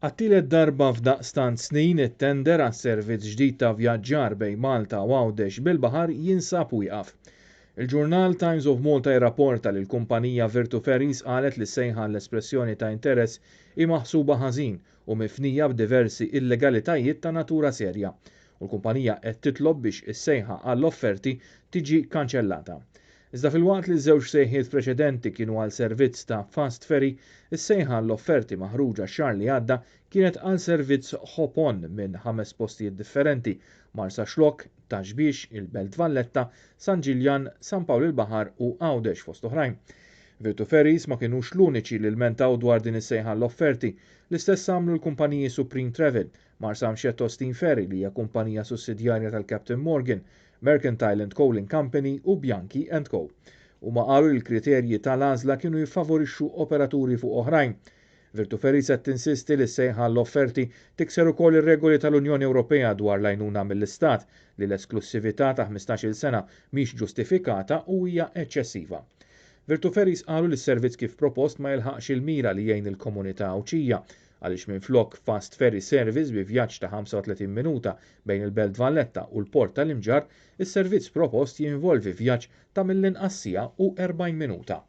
Għat-tielet darba f'daqstant snin it-tender għas-servizz ġdid ta' vjaġġar bejn Malta u Għawdex bil-baħar jinsab wieqaf. Il-ġurnal Times of Malta jirrapporta li l-kumpanija Virtu Ferries qalet li s-sejħa għall-espressjoni ta' interess hi maħsuba ħażin u mifnija b'diversi illegalitajiet ta' natura serja u l-kumpanija qed titlob biex is-sejħa għall-offerti tiġi kanċellata. Iżda filwaqt li ż-żewġ sejħiet preċedenti kienu għal servizz ta' fast ferry, is-sejħa għall-offerti maħruġa x-xahar li għadda kienet għal servizz hop-on minn ħames postijiet differenti, Marsaxlokk, Ta' Xbiex, il-Belt Valletta, San Ġiljan, San Pawl il-Baħar u Għawdex fost oħrajn. Virtu Ferries ma kinux l-uniċi li lmentaw dwar din is-sejħa għall-offerti. L-istess għamlu l-kumpaniji Supreme Travel, Marsamxett Austin Ferry li hija kumpanija sussidjarja tal-Captain Morgan, Mercantile and Coaling Company u Bianchi and Co. Huma qalu li l-kriterji tal-għażla kienu jiffavorixxu operaturi fuq oħrajn. Virtu Ferries qed tinsisti li s-sejħa għall-offerti tikser ukoll ir-regoli tal-Unjoni Ewropea dwar l-għajnuna mill-Istat, li l-esklussività ta' 15-il sena mhix ġustifikata u hija eċċessiva. Virtu Ferries qalu li s-servizz kif propost ma jilħaqx il-mira li jgħin il-komunità Għawdxija għaliex minflok fast ferry service bi vjaġġ ta' 35 minuta bejn il-Belt Valletta u l-Port tal-Imġarr, is-servizz propost jinvolvi vjaġġ ta' mill-inqas siegħa u 40 minuta.